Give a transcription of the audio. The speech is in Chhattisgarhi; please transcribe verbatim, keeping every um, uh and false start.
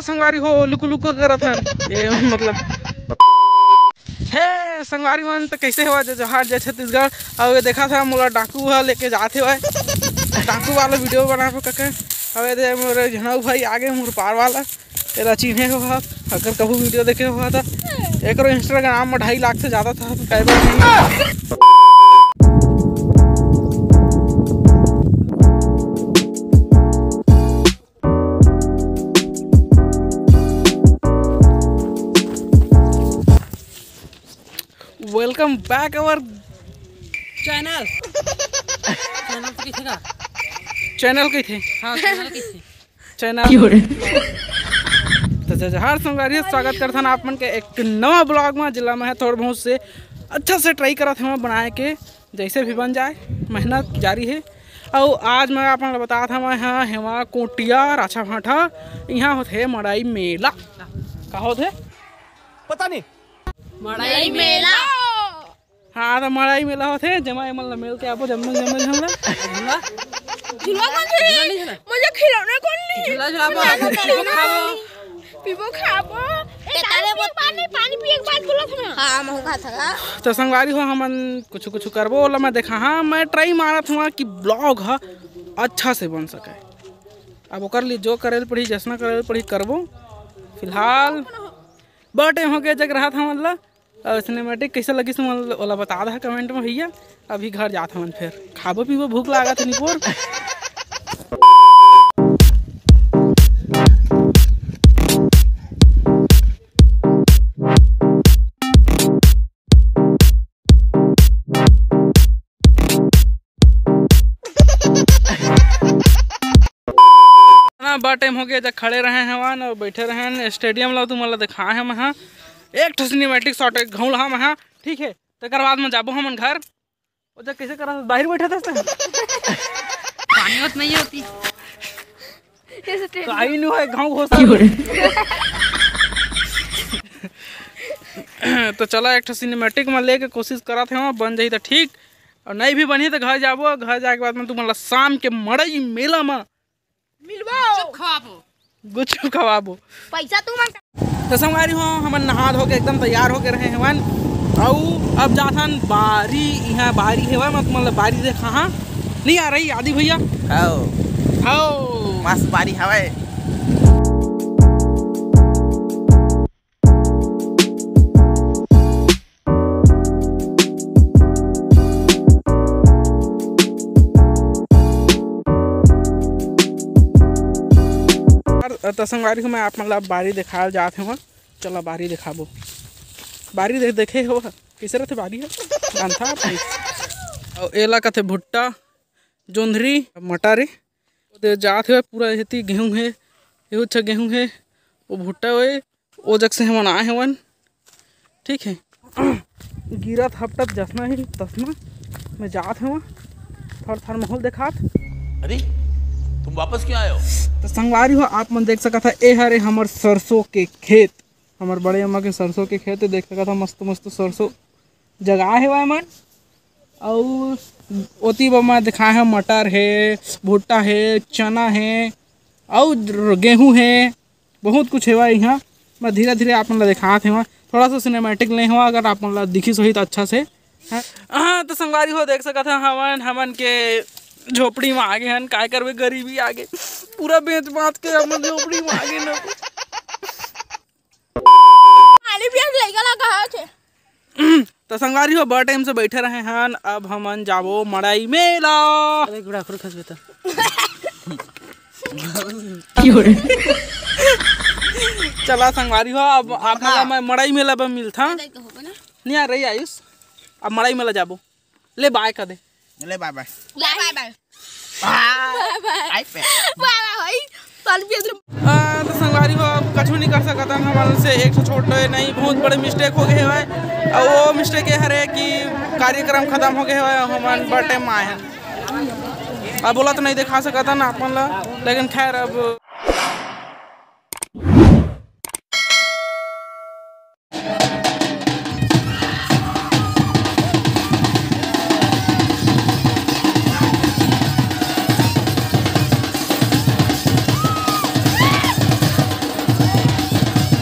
संगवारी हो, लुकु लुकु करत हन। ये मतलब, हे संगवारी मन, तो कैसे हवा जय जोहार जय छत्तीसगढ़। अउ ये देखा था, मोला डाकू ह लेके जात हेवय। डाकू वाला वीडियो बनाबो कके। अउ ये दे मोर झनऊ भाई आगे, मोर पार वाला। एला चिन्हे हो आप, अगर कभू वीडियो देखे हो तो। एकरो Instagram में ढाई लाख से ज्यादा subscriber नहीं है। Welcome back our channel। Channel तो किथे का? Channel कइथे? हाँ, channel कइथे? Channel। तो जय जोहार संगवारी, स्वागत करथन आप मन के एक नवा vlog में, जेला मैं थोड़ा बहुत से अच्छा से try करत हवं बनाए के, जैसे भी बन जाए, मेहनत जारी है। अउ आज मैं आप मन ल बतात हवं, मैं हाँ हेवा कोटिया राछा भाठा, इहाँ होथे मड़ई मेला। का होथे? पता नहीं। मड़ई मेला। हाँ, तो मड़ई मेला होथे, जेमा एमन ला मेल के आबो, जम्मो, जम्मो झन ला। झुलवा कौन झूली? झुलवा नहीं झूला। मुझे खिलौना कौन ली? झुलवा, झुलवा, मुझे पीबो खाबो। पीबो खाबो। ए, तारे तारे वो पानी, पानी पिए के बाद बोला था ना। हाँ, महू कहा था। तो संगवारी हो, हमन कुछ, कुछ करबो, ओला मैं देखा। हाँ, मैं try मारत हूँ कि vlog ह अच्छा से बन सके। अब ओकर लिए जो करे ल पड़ी, जैसना करे ल पड़ी, करबो। फिलहाल बड़े हो गए जग रहा था, मतलब। अउ cinematic कैसे लगिस तुमन ल-, ओला बता दहा comment में भैया। अभी घर जात हवन, फिर खाबो पीबो, भूख लागत हे निपोर। ना, बड़ time हो गया, जब खड़े रहे हवन अउ बैठे रहे हन stadium ला, तुमन ला दिखाए हन मैं हा। एक ठो cinematic shot, एक घाव ला मैं हा, ठीक है, तेकर बाद में जाबो हमन घर। ओ जग कैसे करा, बाहर बैठा था। पानी होत नहीं होती। ऐसे टेढ़ी। काई नु है, घाव घोसा। तो चला, एक ठो cinematic में लेके कोशिश करत हे, बन जाही तो ठीक, अउ नहीं भी बनही तो घर जाबो। घर जाए के बाद में तुमन ला शाम के मड़ई मेला में मिलबो। गुपचुप खवाबो। गुपचुप खवाबो। पैसा तू मांग। तो संगवारी हो, हमन नहा धो के एकदम तैयार होके रहे हवन। अउ अब जाथन बारी, इहाँ बारी हेवय, मैं तुमन ला बारी देखाहा। नहीं आ रही आदि भैया? हव। हव। मस्त बारी हवय। तो संगवारी हो, मैं आप मन ला बारी देखाय जात हवं। चला बारी देखाबो। बारी दे-, देखे हो कैसे रथे बारी ह? जानथा आप? अउ एला कथे भुट्टा, जोंधरी, मटर ए। ओदे जात हे पूरा, एती गेहूं हे, एहू अच्छा गेहूं हे, वो भुट्टा हे। ओ जग से हमन आए हवन, ठीक है। गिरत हपटत जसना ही तसना मैं जात हवन, थर थर माहौल देखात। अरे, तुम वापस क्यों आए हो? तो संगवारी हो, आप मन देख सकत ह, ए हरे हमर सरसों के खेत, हमर बड़े अम्मा के सरसों के खेत देख सकत ह, मस्त मस्त सरसों जगाए हेवय मन। अउ ओती ब मैं दिखाए हे, मटर हे, भुट्टा हे, चना हे, अउ गेहूं हे, बहुत कुछ हेवय इहाँ। मैं धीरे-धीरे आप मन ला दिखात हेवं, थोड़ा सा cinematic ले हवं, अगर आप मन ला दिखिस होही त अच्छा से। हाँ, तो संगवारी हो, देख सकत ह, हमन, हमन के झोपड़ी में आगे हन, काय करबे, गरीबी आगे, पूरा बेच बाच के हमन झोपड़ी में आगे न। पानी पिया के लइका ला कहा छे। तो संगवारी हो, बड़ time से बैठे रहे हन, अब हमन जाबो मड़ई मेला। अरे गुड़ा खुर खसबे त। चला संगवारी हो, अब आप मन ला मैं मड़ई मेला में मिलथा। नहीं आ रही आयुष, अब मड़ई मेला जाबो। ले bye कर दे। ले bye bye। ले bye bye। Bye bye। Bye bye। Bye bye भाई। साल भी अंदर। आ, तो संगवारी हो, अब कछु नहीं कर सकत हन, हमन से एक ठो छोट नहीं, बहुत बड़े mistake हो गए हवय। अउ वो mistake ये हरे कि कार्यक्रम खत्म हो गए हवय, हमन बड़ time में आए हन। अब ओला तो नहीं दिखा सकत हन आप मन ला, लेकिन खैर अब